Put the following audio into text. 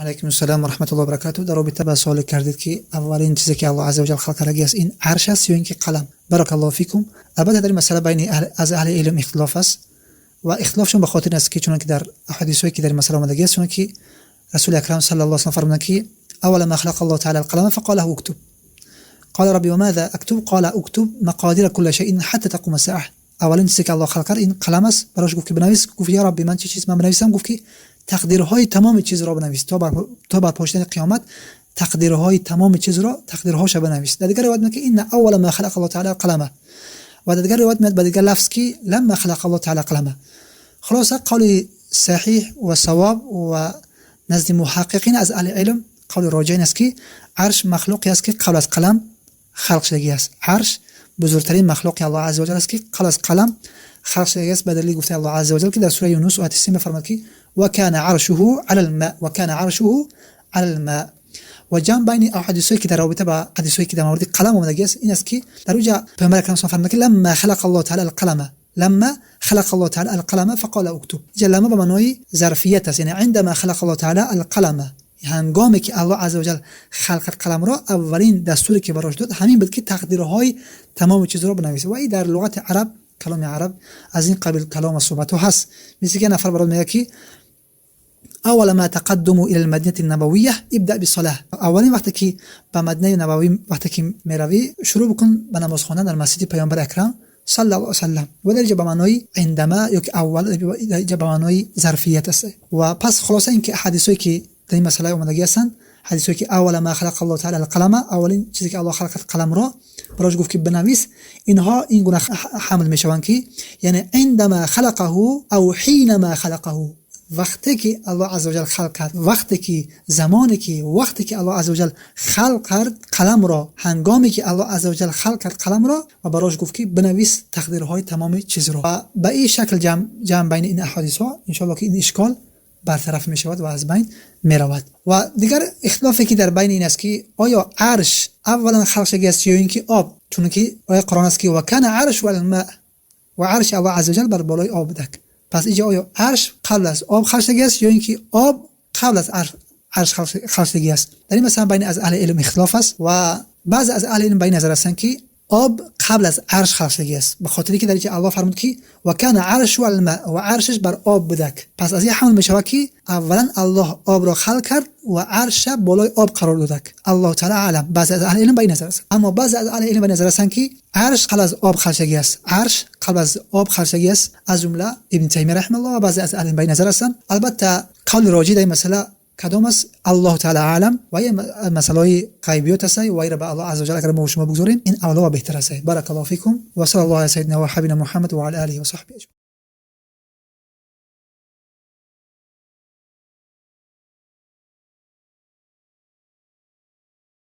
Алайкум ассалом ва раҳматуллоҳи ва баракатуҳ. Дар робита ба суоле кардед, ки аввалин чизе ки Аллоҳ азза ва ҷал халқ кардагӣ аст, ин арш аст ё ин ки қалам? Баракаллоҳу фикум. Албатта, дар ин масъала байни аз аҳли илм ихтилоф аст ва ихтилофшон ба хотир ин аст, ки чунон ки дар ҳадисҳое ки дар ин масъала омадагӣ аст, чунон ки Расули Акрам саллаллоҳу алайҳи васаллам фармуданд, ки أول ما خلق الله تعالى القلم فقال له اكتب. قال ربي وماذا أكتب؟ قال اكتب مقادير كل شيء حتى تقوم الساعة. Аввалин чизе ки Аллоҳ халқ кард, ин қалам аст. Барош гуфт, ки бинавис. Гуфт: «Я Рабби, ман чӣ чиз ман бинависам?» Гуфт, ки тақдирҳои тамоми чизро бинавис то барпо шудани қиёмат, тақдирҳои тамоми чизро, тақдирҳоша бинавис. Дар дигар ривоят меояд, ки إن أول ما خلق الله تعالى القلم. Ва дар дигар ривоят меояд ба дигар лафз, ки لما خلق الله تعالى القلم. Хулоса, қавли саҳиҳ ва савоб ва назди муҳаққиқин аз аҳли илм қавли роҷеъ ин аст, ки арш махлуқе аст, ки қабл аз қалам халқ шудагӣ аст. Арш бузургтарин махлуқи Аллоҳ азза ваҷал аст, ки қабл аз қалам халқ шудагӣ аст, ба далели гуфтаи Аллоҳ азза ваҷал, ки дар сураи Юнус ояти 3 мефармояд, ки وكان عرشه على الماء، وكان عرشه على الماء. Ва ҷамъ байни ҳадисҳое ки дар робита ба ҳадисҳое ки дар мавриди қалам омадагӣ аст, ин аст, ки дар уҷа Паёмбар акрам фармуд, ки لما خلق الله تعالى القلم، لما خلق الله تعالى القلم فقال اكتب. инҷа لما ба маънои зарфият аст, яъне عندما خلق الله تعالى القلم, ҳангоме ки Аллоҳ азза ваҷал халқ кард қаламро, аввалин дастуре ки барош дод, ҳамин буд, ки тақдирҳои тамоми чизро бинавис. Ва и дар луғати араб, каломи араб, аз ин қабил калом ва суҳбатҳо ҳаст. Мисли ки нафар барот мегӯяд, ки أول ما تقدم إلى المدينة النبوية ابدأ بالصلاة. Аввалин вақте ки ба Мадинаи Набавӣ вақте ки меравӣ, шурӯъ бикун ба намоз хондан дар масҷиди Паёмбари Акрам саллаллоҳу алайҳи васаллам. Ва дар инҷа ба маънои عندما ё ки аввал, инҷа ба маънои зарфият аст. Ва пас хулоса ин ки ҳадисҳое ки дар ин масъала омадагӣ ҳастанд, ҳадисҳое ки أول ما خلق الله تعالى القلم, аввалин чизе ки Аллоҳ халқ кард қаламро, барош гуфт, ки бинавис, инҳо ин гуна ҳамл мешаванд, ки яъне عندما خلقه أو حينما خلقه, вақте ки Аллоҳ азза ваҷал халқ кард, вақте ки, замоне ки, вақте ки Аллоҳ азза ваҷал халқ кард қаламро, ҳангоме ки Аллоҳ азза ваҷал халқ кард қаламро ва барош гуфт, ки бинавис тақдирҳои тамоми чизро. Ва ба ин шакл ҷамъ байни ин аҳодисҳо, иншоалло, ки ин ишкол бартараф мешавад ва аз байн меравад. Ва дигар ихтилофе ки дар байни ин аст, ки оё арш аввалан халқ шудагӣ аст ё ин ки об, чунки ояи Қуръон аст, ки وكان عرشه على الماء, ва арши Аллоҳ азза ваҷал бар болои об будак. Пас инҷа оё арш қабл аз об халқ шудагӣ аст ё ин ки об қабл аз арш халқ шудагӣ аст? Дар ин масъала байни аз аҳли илм ихтилоф аст ва баъзе аз аҳли илм ба ин назар ҳастанд, ки об қабл аз арш халқ шудагӣ аст, ба хотире ки дар инҷа Аллоҳ фармуд, ки وكان عرشه على الماء, ва аршаш бар об будак. Пас аз ин ҳамл мешавад, ки аввалан Аллоҳ обро халқ кард ва арша болои об қарор додак. Аллоҳу таала аълам. Баъзе аз аҳли илм ба ин назар аст, аммо баъзе аз аҳли илм ба ин назар ҳастанд, ки арш қабл аз об халқ шудагӣ аст, арш қабл аз об халқ шудагӣ аст, аз ҷумла Ибни Таймия раҳимаҳуллоҳ ва баъзе аз аҳли илм ба ин назар ҳастанд. Албатта, қавли роҷӣ дар ин масъала кадом аст, Аллоҳу таала аълам. Ва ин масъалаҳои ғайбиёт аст ва инро ба Аллоҳ азза ваҷал агар мо шумо бигзорем, ин авло ва беҳтар аст. بارك الله فيكم وصلى الله على سيدنا وحبيبنا محمد وعلى آله وصحبه أجمعين.